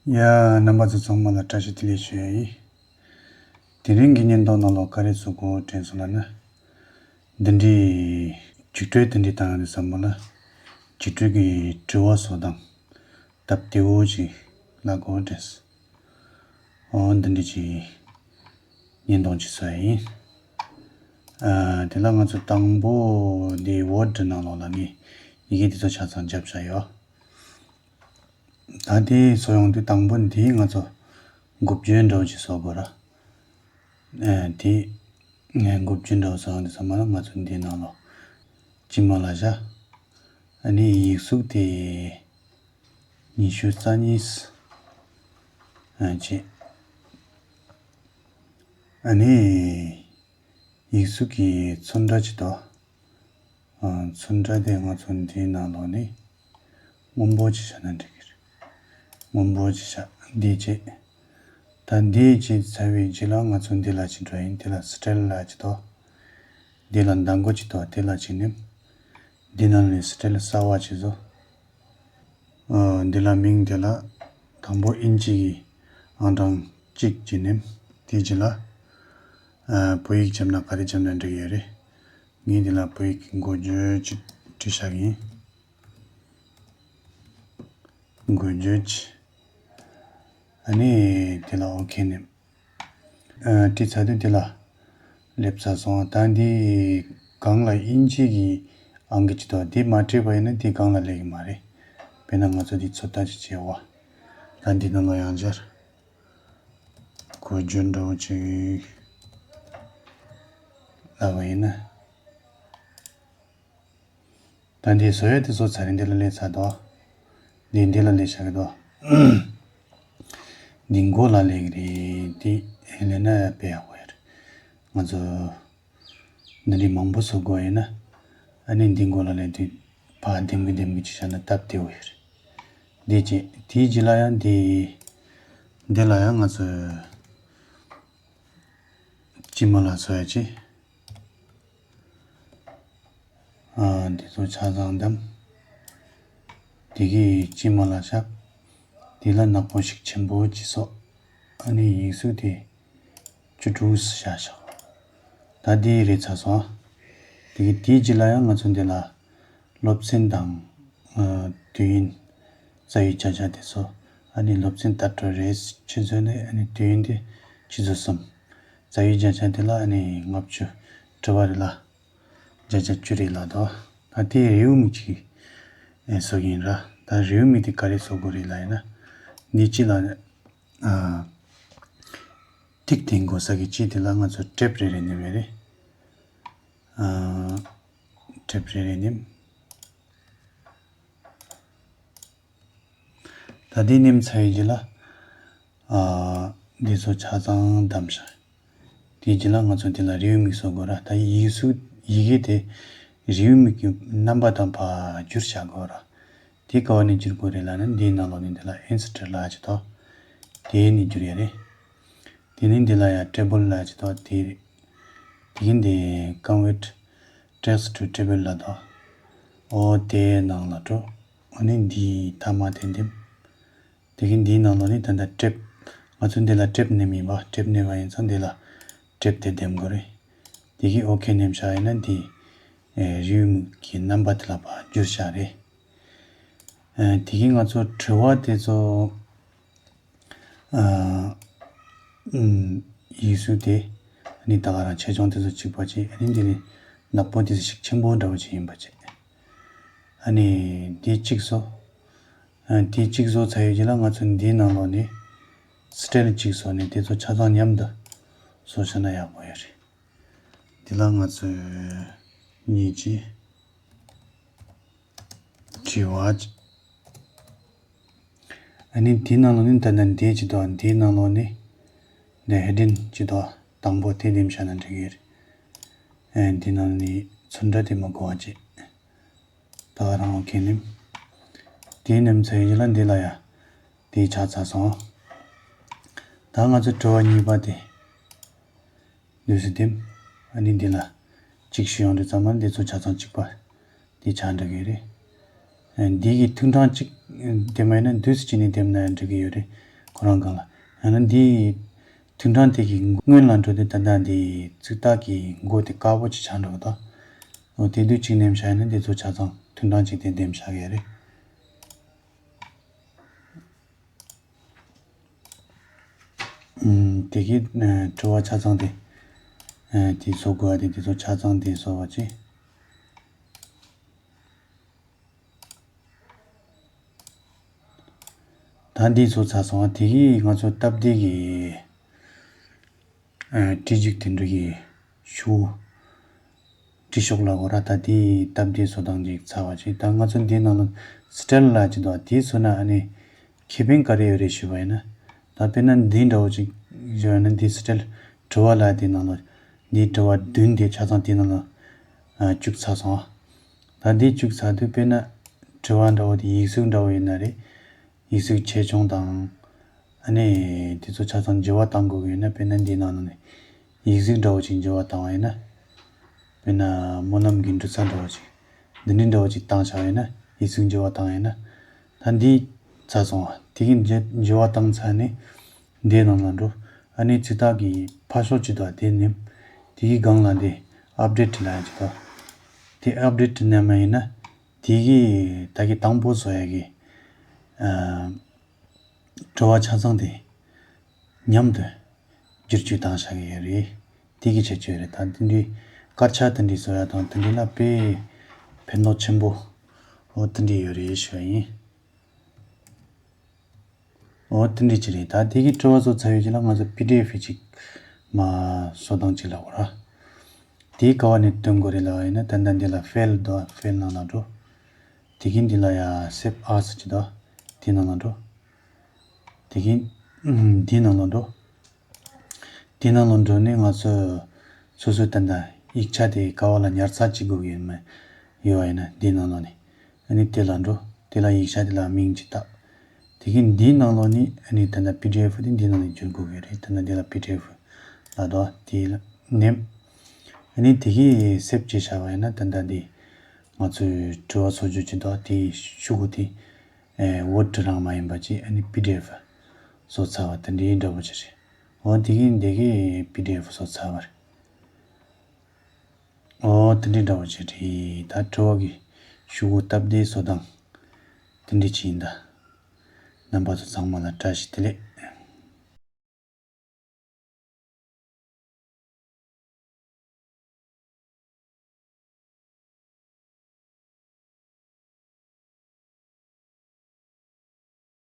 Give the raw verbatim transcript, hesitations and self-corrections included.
ཡ། རྣམ་པ་ཚོ་ཚང་མ་ལ་བཀྲ་ཤིས་བདེ་ལེགས་ཞུ་ཡ་ཡིན། དེ་རིང་གི་བརྙན་ཐུང་ནང་ལོགས་ག་རེ་བཟོ་དགོས་དྲན་སོང་ལབ་ན། འདི་འདྲའི་རྒྱུགས་སྤྲོད་དེ་འདྲའི་བཏང་ཡ་དེ་བསམ་པ་ལ། རྒྱུགས་སྤྲོད་ཀྱི་དྲི་བ་བཟོ་སྟངས་སྟབས་བདེ་བོ་ཅིག་ལབ་དགོས་དྲན་སོང་། འོ་འདི་འདྲ་ཅིག་བརྙན་ཐུང་ཅིག་བཟོ་ཡ་ཡིན། ཨ། དེ་ལ་ང་ཚོ་དང་པོ་འདི་ཝར་ཌི་ནང་ལོགས་ལ་ངས་ཡི་གེ་དེ་ཚོ་ཆ་ཚང་བརྒྱབ་བཞག་ཡོད། ད་དེ་བཟོ་ཡོང་དུས་དང་པོ་འདི་ང་ཚོ་འགོ་བརྗོད་འདྲ་བོ་ཅིག་བཟོ་དགོས་ར། ཨ། དེ་ངས་འགོ་བརྗོད་འདྲ་བོ་བཟོ་ཡོང་དུས་ཚང་མ་ལ་ང་ཚོ་འདི་ནང་ལོགས་ཅི་མ་ལ་བཞག་ཨ་ནི་ཡིག་གཟུགས་དེ་ཉི་ཤུ་རྩ་གཉིས། ཨ། བྱས། ཨ་ནི་ཡིག་གཟུགས་ཀྱི་ཚོན་ཁྲ་ཅིག་དང་། ཨ། ཚོན་ཁྲ་དེ་ང་ཚོ་འདིའི་ནང་ལོགས་ནས་སྔོན་པོ་ཅིག་བཞག་ན་འགྲིག་གི་རེད། སྔོན་པོ་ཅིག་བཞག་འདི་བྱས། ད་འདི་བྱས་ཚར་བའི་རྗེས་ལ་ང་ཚོ་འདི་ལ་ཅིག་འགྲོ་ཡིན། འདི་ལ་སི་ཊལ་ལབ་ཅིག་དང་། འདི་ལ་མདང་དགོང་ཅིག་དང་། འདི་ལ་ཅིག་ནེམ། འདི་ནང་ནས་སི་ཊལ་གསར་པ་ཅིག་བཟོ། ཨ། འདི་ལ་མིང་དེ་ལ་དང་པོ་དབྱིན་ཇི་གི་ཨང་གྲངས་གཅིག་ཅིག་ནེམ། དེའི་རྗེས་ལ། ཨ། བོད་ཡིག་བརྒྱབ་ན་ག་རེ་བརྒྱབ་ན་འགྲིག་ཡོད་རེད། ངས་འདི་ལ་བོད་ཡིག་གི་འགོ་བརྗོད་ཅིག་བྲིས་བཞག་གི་ཡིན། འགོ་བརྗོད་ཅིག་ཨ་ནི་དེ་ལ་ཨོ་ཁེ་ནེམ། ཨ། བྲིས་ཚར་དུས་དེ་ལ་སླེབས་ཚར་སོང་། ད་འདི་སྒང་ལ་དབྱིན་ཇི་གི་ཨང་ཀི་ཅིག་འདུག་དེ་མ་བྲིས་པ་ཡིན་ན་དེ་སྒང་ལ་སླེབས་ཀྱི་མ་རེད། དཔེར་ན་ང་ཚོ་འདི་ཚོད་ལྟ་ཅིག་བྱེད་འོ། ད་འདི་ནང་ལ་ཡང་བསྐྱར་འགོ་བརྗོད་འདྲ་བོ་ཅིག་ལབ་པ་ཡིན་ན། ད་འདི་བཟོ་ཡ་དེ་བཟོ་ཚར་རེད། འདི་ལ་སླེབས་ཚར་འདུག་འདི་འདི་ལ་སླེབས་བཞག་གི་འདུག་འདི་མགོ་ལ་སླེབས་ཀྱི་རེད། འདི་སླེབས་ན་དཔེ་ཡག་པོ་ཡོད་རེད། ང་ཚོ་འདི་འདྲའི་མང་པོ་བཟོ་དགོས་ཡིན་ན། ཨ་ནི་འདི་མགོ་ལ་སླེབས་དུས་ཕར་འདེམས་གི་འདེམས་གི་ཅིག་བྱས་ན་སྟབས་བདེ་བོ་ཡོད་རེད། འདི་བྱས། དེའི་རྗེས་ལ་ཡང་འདི། འདི་ལ་ཡང་ང་ཚོས་དཀྱིལ་མ་ལ་བཟོ་ཡ་ཅིག་ཨ། འདི་ཚོ་ཆ་ཚང་བདམས། དེ་གི་དཀྱིལ་མ་ལ་བཞག་དེ་ལ་ནག་པོ་ཞིག་ཆེན་པོ་ཅིག་བཟོ། ཨ་ནི་ཡིག་གཟུགས་དེ་བཅུ་དྲུག་བཞག་བཞག་ད་འདི་རེད་ཚར་སོང་། དེ་གི་དེའི་རྗེས་ལ་ཡང་ང་ཚོ་འདི་ལ་སློབ་ཚན་དང་། ཨ། དུས་ཡུན། རྩ་བའི་བརྒྱ་ཆ་དེ་ཚོ། ཨ་ནི་སློབ་ཚན་ལྟར་འགྲོ་རེས་ཆུ་ཚོད་ནས། ཨ་ནི་དུས་ཡུན་དེ་ཆུ་ཚོད་གསུམ། རྩ་བའི་བརྒྱ་ཆ་དེ་ལ་ཨ་ནི་ལྔ་བཅུ། དྲི་བ་རེ་ལ་བརྒྱ་ཆ་བཅུ་རེ་ལ་དོ། ད་དེ་རེའུ་མིག་ཅིག་ཨེ། བཟོ་གི་ཡིན་ར། ད་རེའུ་མིག་དེ་ག་རེ་བཟོ་དགོས་རེད་ལབ་ཡིན་ན། འདི་གཅིག་ལ། ཨ། ཏིག་འཐེན་དགོས་ས་གི་གཅིག་དེ་ལ་ང་ཚོ་ཊེབ་རེ་རེ་ནེམ་ཡོད་རེད། ཨ། ཊེབ་རེ་རེ་ནེམ། ད་འདི་ནེམ་ཚར་བའི་རྗེས་ལ། ཨ། འདི་ཚོ་ཆ་ཚང་བདམས་བཞག་དེའི་རྗེས་ལ་ང་ཚོ་འདི་ལ་རེའུ་མིག་བཟོ་དགོས་ར། ད་ཡིག་གཟུགས་ཡི་གེ་དེ་རེའུ་མིག་གི་རྣམ་པ་དང་ཕར་བསྒྱུར་བྱ་དགོས་ར། དེ་ག་བ་ནས་བསྒྱུར་དགོས་རེད་ལབ་ན། འདིའི་ནང་ལོགས་ནས་འདི་ལ་ཨིན་སི་ཊརཊ་ལབ་ཅིག་དོ། དེ་ནས་བསྒྱུར་ཡ་རེད། དེ་ནས་འདི་ལ་ཡ་ཊེ་བལ་ལབ་ཅིག་དོ། དེ་རེད། དེ་གིན་དེ་ཀོན་ཝརཊ་ཊེག་སི་ཊུ་ཊེ་བལ་ལབ་དོ། ཨོ་དེའི་ནང་ལ་འགྲོ། ཨ་ནི་འདིའི་མཐའ་མ་དེ་འདེམས། དེ་གིན་འདིའི་ནང་ལོགས་ནས་ད་ལྟ་ཊེབ། ང་ཚོ་འདི་ལ་ཊེབ་ནེམ་ཡིན་པ། ཊེབ་ནེམ་པ་ཡིན་ཙང་འདི་ལ་ཊེབ་དེ་འདེམས་དགོས་རེད། དེ་གིན་ཨོ་ཁེ་ནེམ་བཞག་ཡིན་ན་འདི། ཨེ། རེའུ་མིག་གི་རྣམ་པ་དེ་ལ་ཕར་བསྒྱུར་བྱ་རེད། ཨེ། དེ་གིན་ང་ཚོ་དྲི་བ་དེ་ཚོ། ཨ། ཨུམ། ཡིག་གཟུགས་དེ། ཨ་ནི་ད་ག་རང་ཆེ་ཆུང་དེ་ཚོ་གཅིག་པ་བྱས། ཨ་ནི་འདི་ནི་ནག་པོ་དེ་ཚོ་ཞིག་ཆེན་པོ་འདྲ་བོ་ཅིག་ཡིན་པ་བྱས། ཨ་ནི་འདི་གཅིག་བཟོ། ཨ། འདི་གཅིག་བཟོ་ཚར་བའི་རྗེས་ལ་ང་ཚོ་འདིའི་ནང་ལོགས་ནས་སི་ཊལ་གཅིག་བཟོས་ནས་དེ་ཚོ་ཆ་ཚང་མཉམ་དུ་བཟོས་བཞག་ན་ཡག་པོ་ཡོད་རེད། འདི་ལ་ང་ཚོས་གཉིས་ཀྱིས། དྲི་བ། ཨ་ནི་དེའི་ནང་ལོགས་ནས་ད་ལྟ་འདི་ཅིག་འདུག་དེའི་ནང་ལོགས་ནས་འདི་ཧེ་ཌིང་ཅིག་འདུག་དང་པོ་དེ་འདེམས་བཞག་ན་འགྲིག་གི་རེད། ཨ། དེའི་ནང་ནས་ཚོན་ཁྲ་དེ་མ་གོ་བ་བྱས། ད་ག་རང་ཨོ་ཁེ་ནེམ། དེ་ནེམ་ཚར་ཡིན་ལ་འདི་ལ་ཡ། དེ་ཆགས་ཚར་སོང་། ད་ང་ཚོ་དྲི་བ་གཉིས་པ་དེ། དུས་སུ་འདེམས། ཨ་ནི་འདི་ལ་གཅིག་ཞུ་ཡོང་དུས་ཙམ་པ་འདི་ཚོ་ཆ་ཚང་གཅིག་པ་འདི་ཆགས་འགྲོ་གི་རེད། ཨ། འདི་གི་ཐུང་གྲངས་གཅིག་འདེམས་པ་ཡིན་ན་དུས་སུ་གཅིག་ནས་འདེམས་ན་ཡང་འགྲིག་གི་ཡོད་རེད། ཁོ་རང་སྒང་ལ། ཡང་ན་འདི་ཐུང་གྲངས་དེ་གི་སྔོན་ལ་འགྲོ་དུས་ད་ལྟ་འདི་ཚིག་རྟགས་ཀྱི་མགོ་དེ་དཀར་པོ་ཅིག་ཆགས་འགྲོ་གི་འདུག་འོ་དེ་དུས་གཅིག་ནེམ་བཞག་ཡིན་ན་འདི་ཚོ་ཆ་ཚང་ཐུང་གྲངས་གཅིག་དེ་འདེམས་བཞག་གི་ཡོད་རེད། ཨུམ། དེ་གི་ཨ་དྲི་བ་ཆ་ཚང་དེ་ཨ་དེ་བཟོ་དགོས་པ་དེ་དེ་ཚོ་ཆ་ཚང་དེ་བཟོ་བ་ཅིག་ད་འདི་ཚོ་ཚར་སོང་ང་། དེ་གི་ང་ཚོ་སྟབས་བདེ་གི་ཨ་བྲིས་རྒྱུགས་དེ་འདྲ་གི་ཤུ་བྲིས་ཤོག་ལ་འོ་ར། ད་དེ་སྟབས་བདེ་བཟོ་སྟངས་ཅིག་ཚར་བ་ཅིག་ད་ང་ཚོ་འདི་ནང་ལ་སི་ཊལ་ལ་ཅིག་འདུག་དེ་བཟོ་ན་ཨ་ནི་ཁེ་ཕན་ག་རེ་ཡོད་རེད་ཞུས་པ་ཡིན་ན། ད་དཔེར་ན་འདི་འདྲ་བོ་ཅིག་བཟོས་ན་འདི་སི་ཊལ་དྲི་བ་ལ་དེ་ནང་ལ་འདི་དྲི་བ་བདུན་དེ་ཆ་ཚང་དེ་ནང་ལ་ཨ་བཅུག་ཚར་སོང་ང་། ད་འདི་བཅུག་ཚར་དུས་དཔེར་ན་དྲི་བ་འདྲ་བོ་དེ་ཡིག་གཟུགས་འདྲ་བོ་ཡིན་ན་རེད། ཡིག་གཟུགས་ཆེ་ཆུང་དང་། ཨ་ནི་དེ་ཚོ་ཆ་ཚང་འགྱུར་བ་གཏང་དགོས་ཀྱི་ཡོད་ན། དཔེར་ན་འདིའི་ནང་ནས་ཡིག་གཟུགས་འདྲ་བོ་ཅིག་འགྱུར་བ་བཏང་བ་ཡིན་ན། དཔེར་ན་སྨོན་ལམ་གྱི་འབྲུ་ཚ་འདྲ་བོ་ཅིག་འདི་འདྲའི་འདྲ་བོ་ཅིག་བཏང་བཞག་ཡིན་ན། ཡིག་གཟུགས་འགྱུར་བ་བཏང་ཡིན་ན། ད་འདི་ཚར་སོང་བ། དེ་གི་འགྱུར་འགྱུར་བ་བཏང་ཚར་ནས་འདིའི་ནང་ལ་འགྲོ། ཨ་ནི་ཚིག་རྟགས་ཀྱི་ཕར་ཕྱོགས་ཅིག་དང་དེ་ནེམ། དེ་གི་སྒང་ལ་འདི་ཨབ་ཌེཊ་ལབ་ཡ་ཅིག་དང་། དེ་ཨབ་ཌེཊ་ནེམ་ཡིན་ན། དེ་གི་ད་གི་དང་པོ་བཟོ་ཡ་གི་ཨ། དྲི་བ་ཆ་ཚང་དེ་མཉམ་དུ་བསྒྱུར་བཅོས་བཏང་བཞག་གི་ཡོད་རེད། དེ་གི་ཁྱད་ཆོས་རེད། ད་དེ་འདྲའི་དཀར་ཆག་དེ་འདྲའི་བཟོ་ཡ་དང་དེ་འདྲའི་ལ་དཔེ་ཕན་ཐོགས་ཆེན་པོ་འོ་དེ་འདྲའི་ཡོད་རེད་ཞུ་བ་ཡིན། འོ་དེ་འདྲའི་ཅིག་རེད། ད་དེ་གི་དྲི་བ་བཟོ་ཚར་ཡོད་ཅིག་ལ་ང་ཚོ་པི་ཌི་ཨེཕ་ཅིག་མ་བཟོ་སྟངས་ཅིག་ལབ་དགོས་ར། དེ་ག་བ་ནས་སྟོན་དགོས་རེད་ལབ་པ་ཡིན་ན། ད་ལྟ་འདི་ལ་ཕའིལ་འདུག་ཕའིལ་ནང་ལ་འགྲོ། དེ་གི་འདི་ལ་ཡ་སེབ་ཨེ་ཟེར་ཅིག་འདུག་དེ་ནང་ལ་འགྲོ། དེ་གི་ཨུམ་འདི་ནང་ལ་འགྲོ། དེ་ནང་ལ་འགྲོ་ནས་ང་ཚོ་སོ་སོའི་ད་ལྟ་ཡིག་ཆ་དེ་ག་བ་ལ་ཉར་ཚགས་བྱེད་དགོས་ཀྱི་ཡོད་མ་ཡོད་པ་ཡིན་ན། འདི་ནང་ལ་ནི་ཨ་ནི་དེ་ལ་འགྲོ། དེ་ལ་ཡིག་ཆ་དེ་ལ་མིང་ཅིག་བཏགས། དེ་གི་འདི་ནང་ལ་ནི་ཨ་ནི་ད་ལྟ་པི་ཌི་ཨེཕ་དེ་འདི་ནང་ནས་བསྒྱུར་དགོས་ཀྱི་རེད། ད་ལྟ་འདི་ལ་པི་ཌི་ཨེཕ་ལ་འགྲོ། དེ་ལ་ནེམ། ཨ་ནི་དེ་གི་སེབ་བྱས་བཞག་པ་ཡིན་ན། ད་ལྟ་འདི་ང་ཚོའི་དྲི་བ་བཟོ་རྒྱུ་ཅིག་འདུག་དེའི་ཤོག་གུ་དེ་ཨེ་ཝར་ཌི་རང་མ་ཡིན་པ་ཅིག་ཨ་ནི་པི་ཌི་ཨེཕ་བཟོ་ཚར་བ་དེ་འདྲའི་འདྲ་པོ་ཅིག་རེད། འོ་དེ་གི་འདི་གི་པི་ཌི་ཨེཕ་བཟོ་ཚར་བ་རེད། འོ་དེ་འདྲའི་འདྲ་པོ་ཅིག་རེད། ད་དྲི་བ་གི་ཤོག་གུ་སྟབས་བདེ་བཟོ་སྟངས་དེ་འདྲའི་ཅིག་ཡིན་ད། རྣམ་པ་ཚོ་ཚང་མ་ལ་བཀྲ་ཤིས་བདེ་ལེགས།